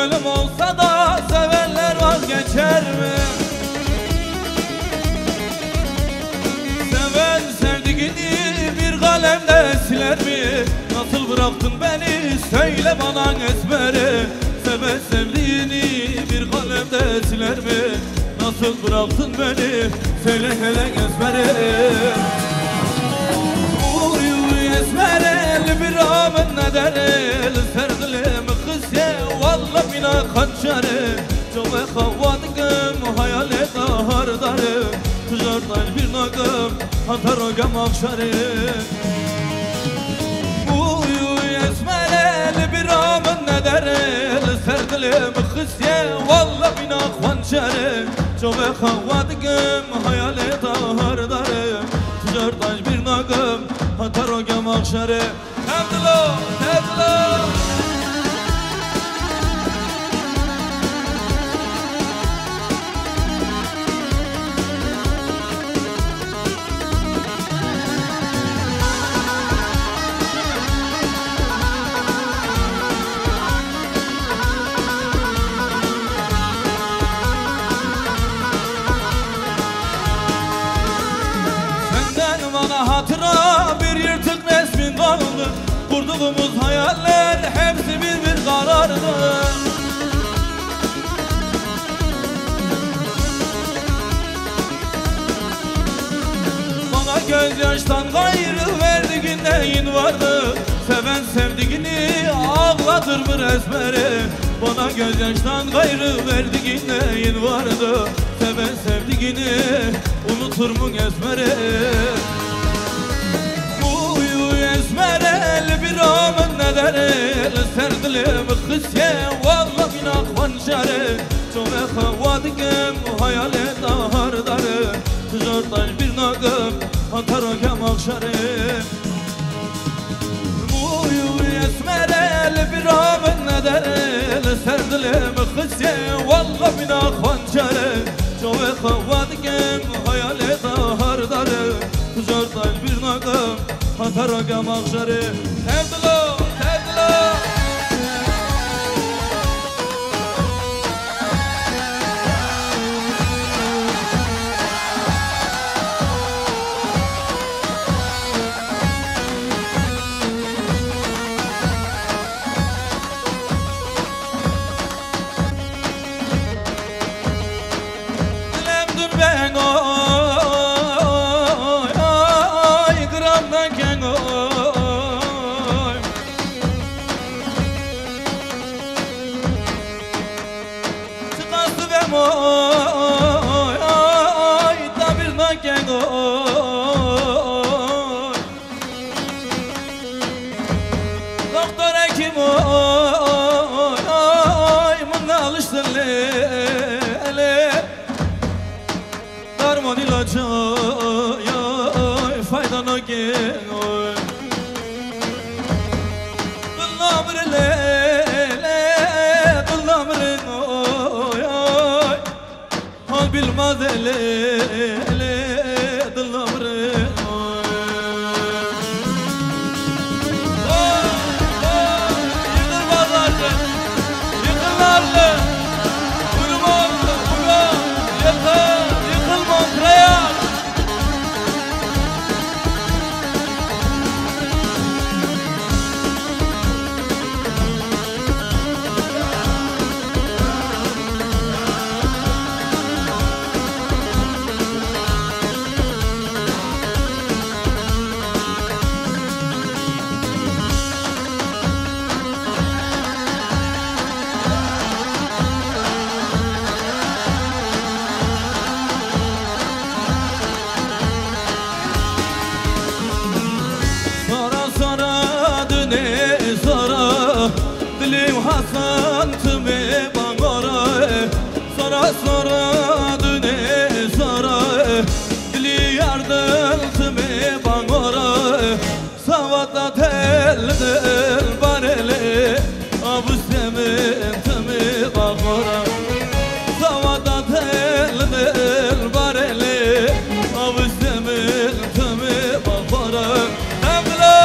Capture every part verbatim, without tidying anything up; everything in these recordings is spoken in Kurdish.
Ölüm olsa da sevenler vazgeçer mi? Seven sevdiğini bir kalemde siler mi? Nasıl bıraktın beni, söyle bana ezberi. Seven sevdiğini bir kalemde siler mi? Nasıl bıraktın beni, söyle hele ezberi. Uy, uy, ezberi, bir amın ne derel, serdilim kız ye, valla bina kançeri. Çove xewa dikim, hayalê te har dare. Tijar taş bir nakim, hata roge maxşerê. Uy, uy, esmerê, li bira min nedere, li ser dilê min xisiye, walla bîna xwençerê. Çove xewa dikim, hayalê te har dare. Tijar taş bir nakim, hata roge maxşerê. Tevdilo, tevdilo. Senden bana hatıra bir yırtık resmin kaldı. Kurduğumuz hayaller hepsi bir bir karardı. Bana gözyaştan gayrı verdiğin neyin vardı? Seven sevdiğini ağlatır mı ezbere? Bana gözyaştan gayrı verdiğin neyin vardı? Seven sevdiğini unutur mu ezbere? Uy, uy, ezbere, li bira min nedere, li ser dilê min xisiye, walla bîna xwençerê. Çove xewa dikim, hayalê te har dare. Tijar taş bir nakim, hata roge maxşerê. Uy, uy, esmerê, li bira min nedere, li ser dilê min xisiye, walla bîna xwençerê. Çove xewa dikim, hayalê te har dare. Tijar taş bir nakim, hata roge maxşerê. Tevdilo, tevdilo. Dilem dur beng oy, oy, gram naken oy. Çıkası bem oy, oy, tabir naken oy. Doktor hekim oy, oy, min alıştın le, le. Darman ilacı oy, oy, fayda naken oy. Dil namir le, le, dil namir oy, oy. Hal bilmez ele, ele, dil namre. Yıkıl bazarlı, yıkıl narlı. Vurma, vurma, yıkıl, yıkıl mantraya. Sara sara dune sara, dilê û Hasan timê bangora. Sara sara dune sara, dilê yar dil timê bangora. Sawata tel dil barele, avustem timê bangora. Sawata tel dil barele, avustem timê bangora. Tevdilo.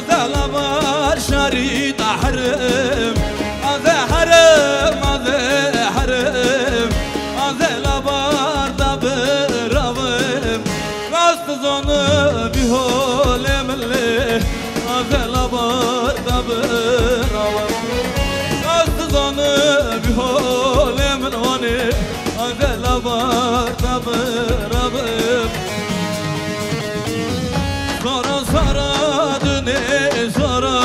Delabar şarî tahirim, aze herim, aze herim, aze labar da biravim. Rast zonu biholê min lê, aze labar da biravim. Rast zonu biholê min wanê, aze labar da biravim. Sara sara dinê sara,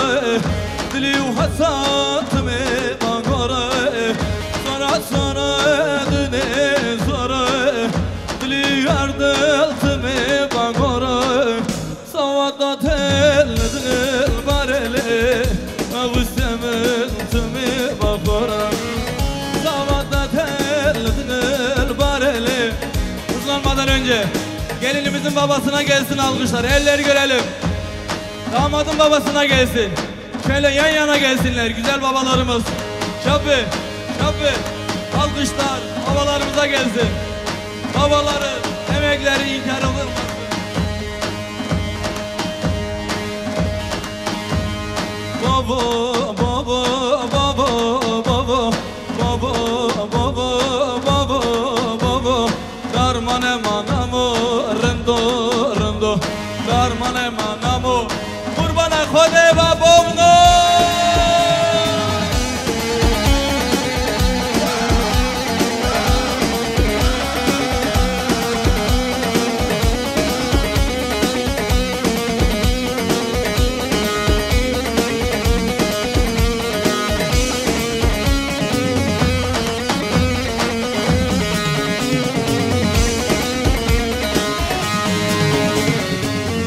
dilî û hesatmê bagore. Sara sara dinê sara, dilî yar diltimê bagore. Sawata tel dil barelê, ew semil timê bagore. Sawata tel dil barelê. Hızlanmadan önce gelinimizin babasına gelsin alkışlar. Elleri görelim. Damadın babasına gelsin. Şöyle yan yana gelsinler güzel babalarımız. Şapı, şapı. Alkışlar babalarımıza gelsin. Babaların emekleri inkar olunmasın. Baba, baba, baba, baba, baba, baba, baba. Darmane manamo, rindo, rindo. Darmane manamo. Qurbana Xwedê ba bovno.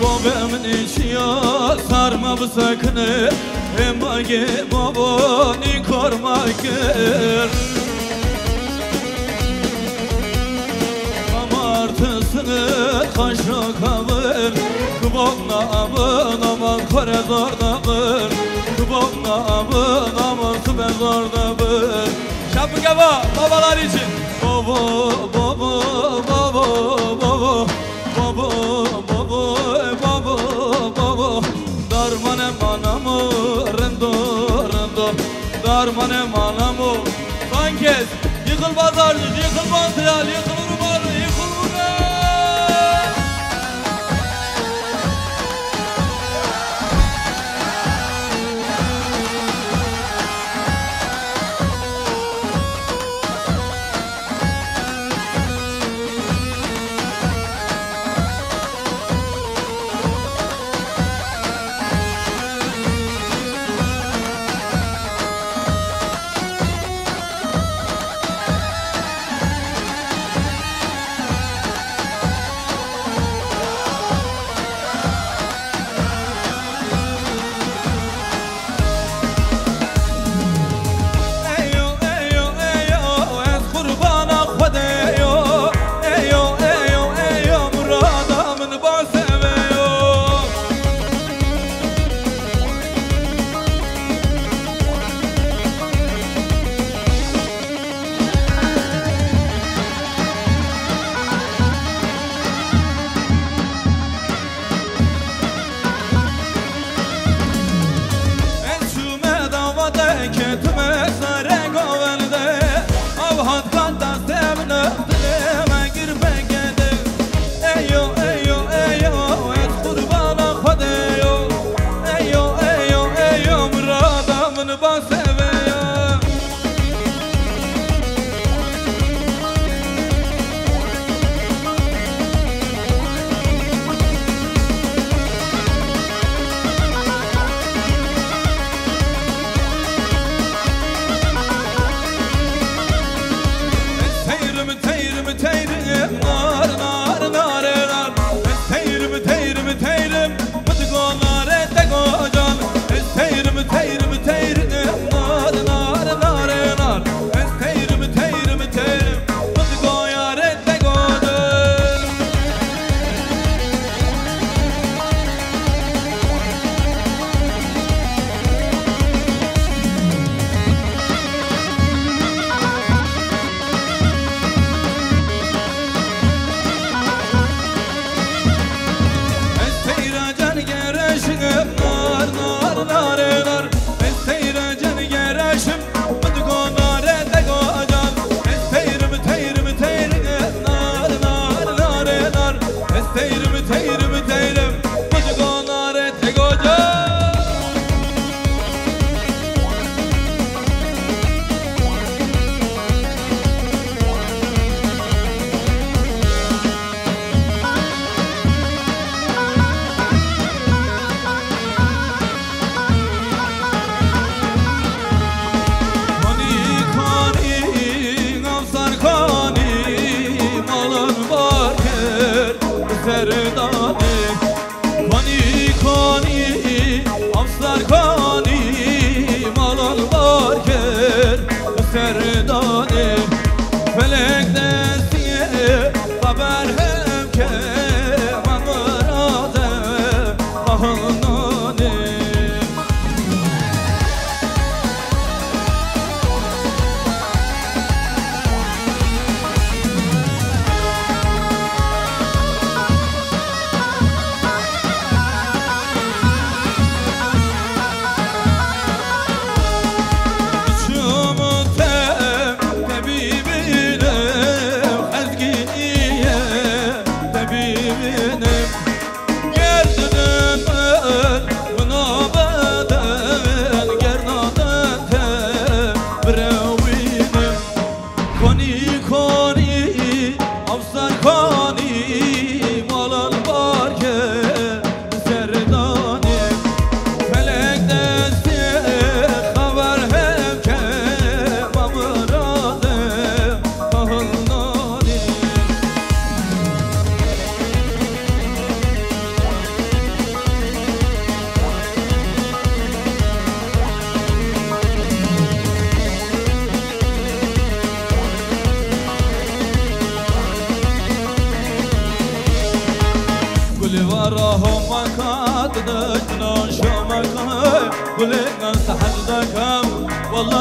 Bavê min êşiya sar me bisekine, hê magê bavo nîkar me kir. Amartisini xaşa kavir, kibok na abin aman kore zor da bir, kibok na abin aman sibe zor da bir. Şapkava babalar için. Bavo, bavo, bavo, bavo. Babo, babo, babo, babo. Darmane manamo, rindo, rindo. Darmane manamo. Sankes, yıkıl bazarcı, yıkıl mantıya, yıkıl urmalı, yıkıl urmalı.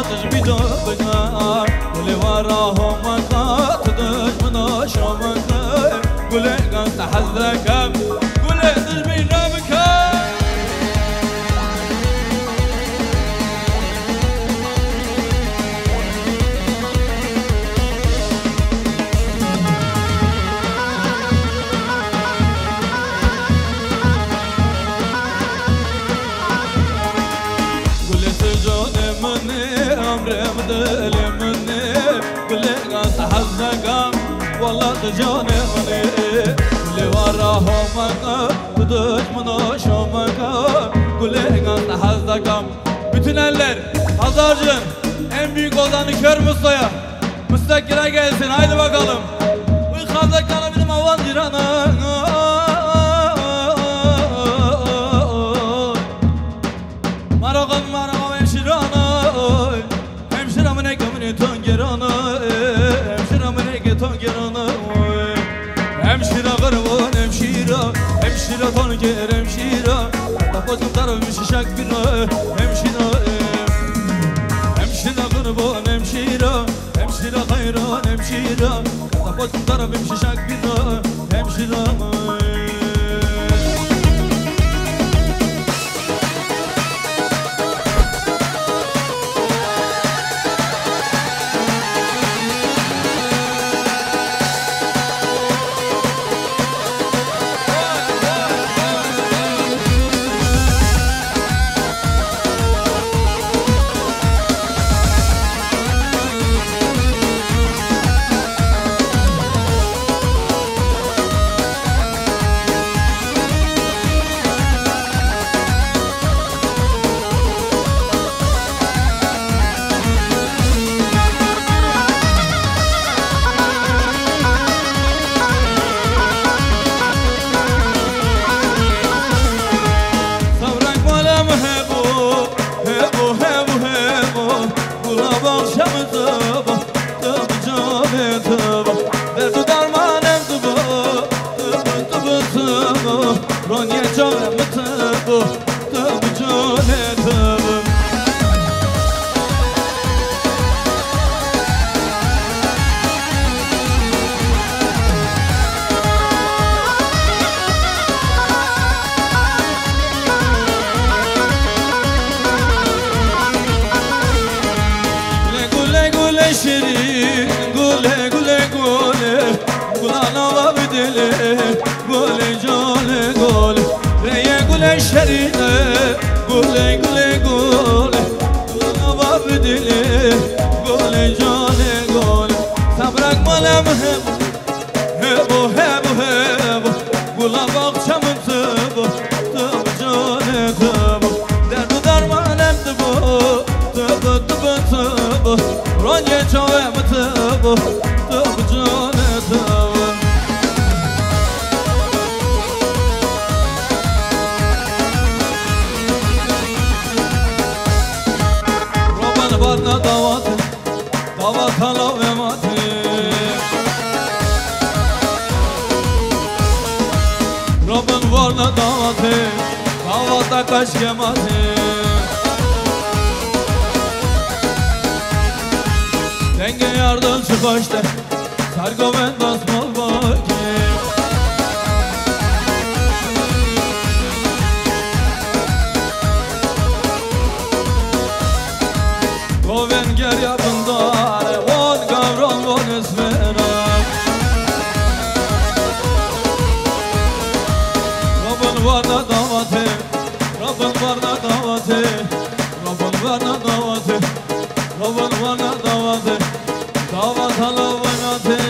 Dijmî de bike, gulê wara homeke, tu dijmina şomeke, gulê gaz te hez deke, gulê dijmî nabike. Gulê tu canê min î, emrê min, dilê min î. Gulê gaz te hez deke, wela tu canê min î. Gulê wara homeke, tu dijmina şomeke, gulê gaz te hez deke. Bütün eller, hazırcın, en büyük ozanı Kör Musta'ya. Musta Kira gelsin, haydi bakalım. Bu hazırlıklarla bizim avan Cirana. Marakan, marakan hemşirana. Hemşire min eke min ê tangerana, hemşire min eke tangerana. Hemşire qurban, hemşire, hemşire tanker, hemşire. Tapot min taraf min şişek bira, hemşire. Hemşire qurban, hemşire, hemşire hayran, hemşire. Tapot min taraf min şişek bira, hemşire. Sabrek balem hebo, hebo, hebo, hebo. Gula baxşe min tebo, tebo canê tebo. Derd û dermanem tebo, tebo, tebo, tebo. Roniyê çavê min tebo, tebo canê tebo. Gule, gule, gule şirîn, gule, gule, gule, gula nava bi dilê, gule, canê, gule. Reye gule şerîne, gule, gule, gule, gula nava bi dilê, gule, canê, gule. Sabrak malem hem. Hebo, hebo, hebo, gula baxçe min tebo, tebo canê tebo. Derd û dermanem tebo, tebo, tebo, tebo. Roniyê çavê min tebo, tebo canê tebo. Roban barna dawatê. Davat hala ve matê. Robin varna davatê. Davata kaşke matê. Denge yardan çıkaşte. Sargoven dasmal bakê. Govên geriya bindarê, wan gavran, wan esmeran. Robin varna davatê, Robin varna davatê, Robin varna davatê, Robin varna davatê, davat hala vanatê.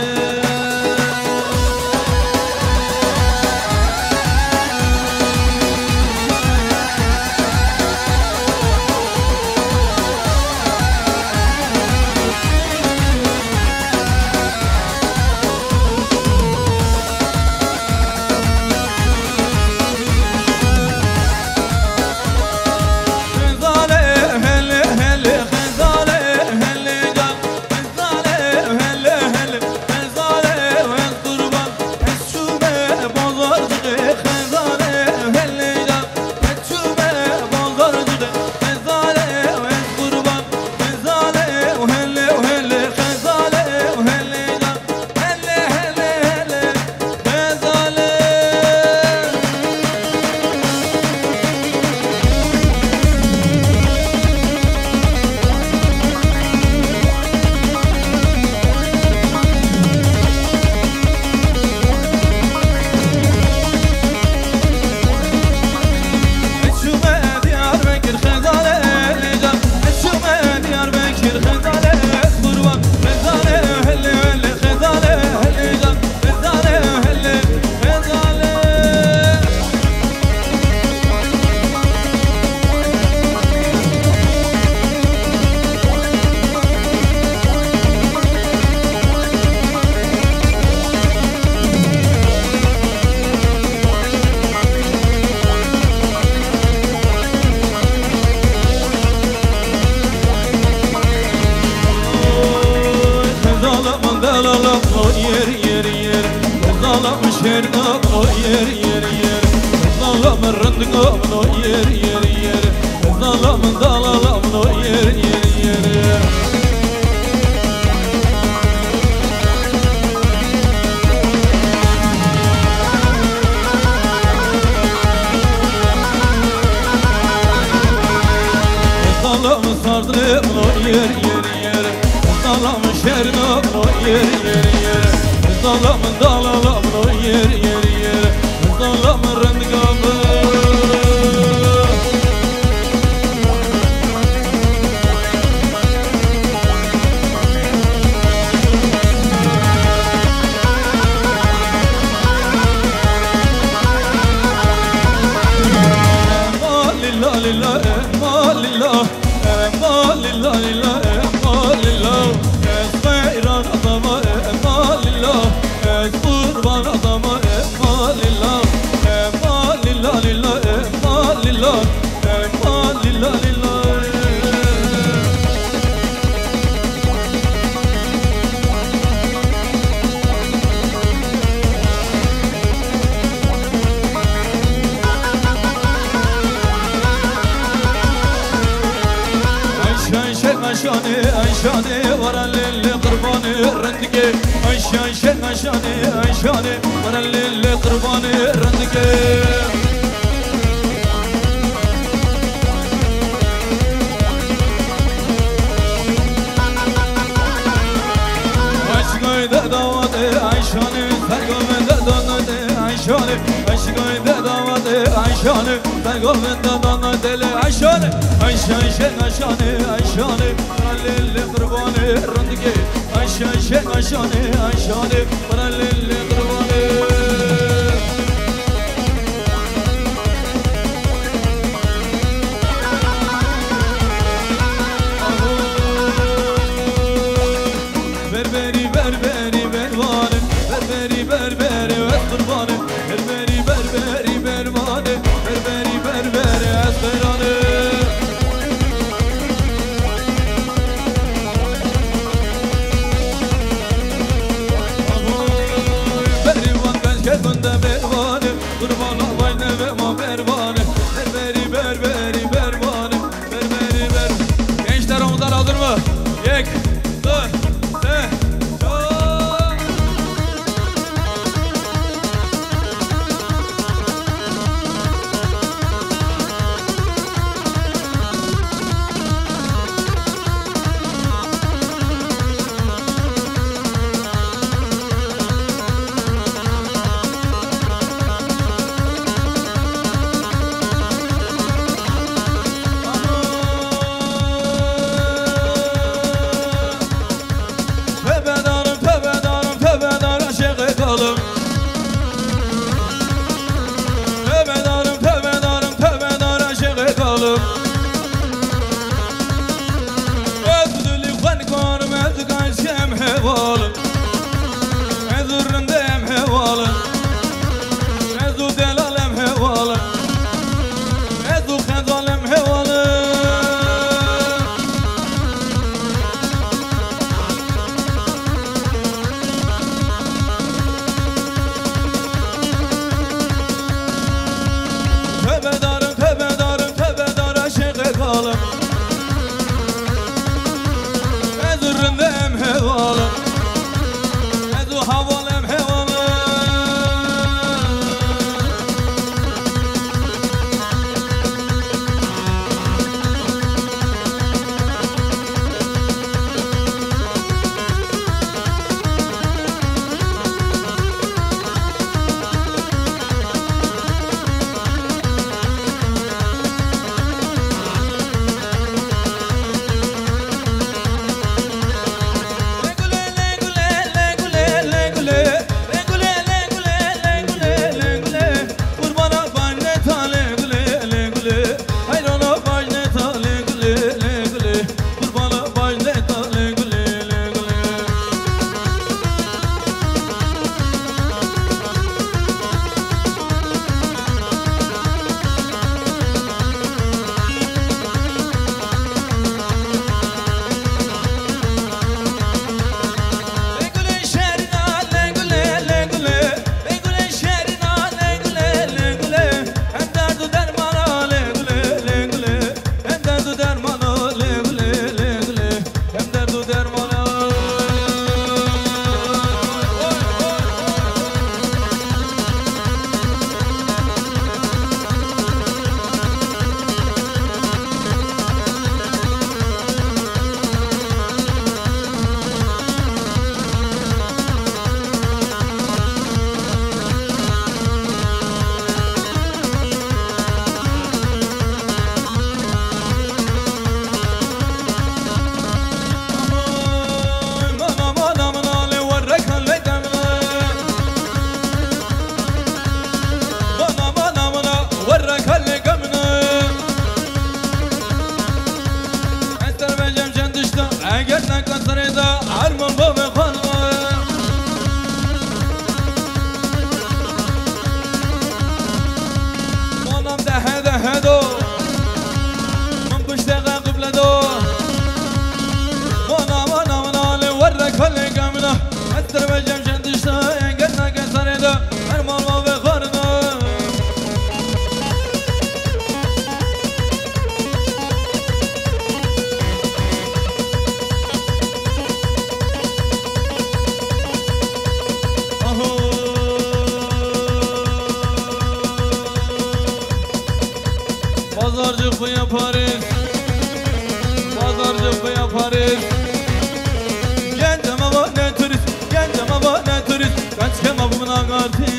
Xezalê hele hele, xezalê hele gel. Yer, yer, yer. Zala min rindika min o yer, yer, yer. Zala min, dalala min o yer, yer, yer. Zala min sardine min o yer, yer, yer. Zala min şerina min o yer, yer, yer. Zala min, dalala min o yer, yer, yer. Zala min rindika min. Ma lila lila, eh, ma lila. Eh, ma lila lila, eh, ma lila. Ez xeyran adama, eh, ma lila. Ez qurban adama, eh, ma lila. Eh, ma lila lila, eh, ma lila. Eh, ma lila lila, eh. Ayşe, Ayşe, Ayşane, Ayşane, were lê lê qurbanê rindikê. Ayşe, Ayşe, Ayşane, Ayşane, were lê lê qurbanê rindikê. Aşkay de davatê Ayşane, sergovê de donatê Ayşane, aşkay de davatê Ayşane. Sergovê de donatê lê Ayşane, Ayşe, Ayşe, Ayşane, Ayşane, were lê lê qurbanê rindikê. Ayşe, Ayşe, Ayşane, Ayşane, were lê lê qurbanê. Berberî, berberî, bervanê, berberî, berberî, ez qurbanê. Berberî, berberî, bervanê, berberî, berberî, ez xeyranê. Kema bu buna karşı.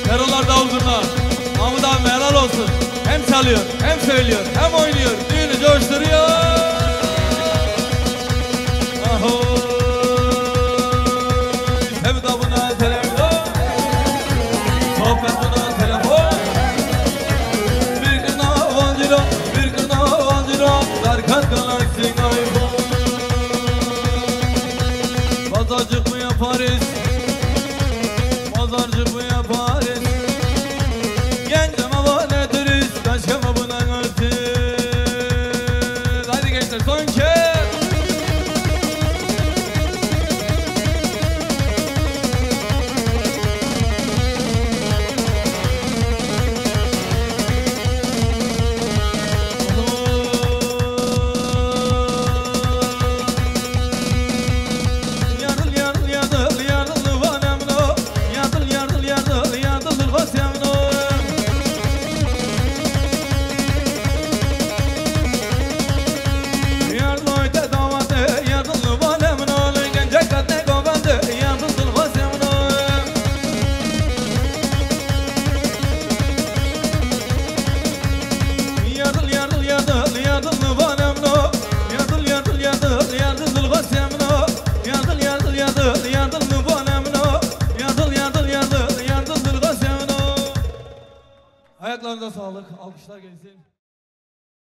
Ferolar davul zurna. Mahmut abi helal olsun. Hem çalıyor, hem söylüyor, hem oynuyor. Düğünü coşturuyor. Aho. Sevda buna telefon. Sohbet buna telefon. Bir kırnav ancira, bir kırnav ancira. Darkan galaksi iPhone. Pazarcık mı yaparız? Pazarcık mı yaparız? Genç ama bana dürüst, kaç ama buna artık. Hadi gençler, son kez. Ayaklarınıza sağlık, alkışlar gelsin.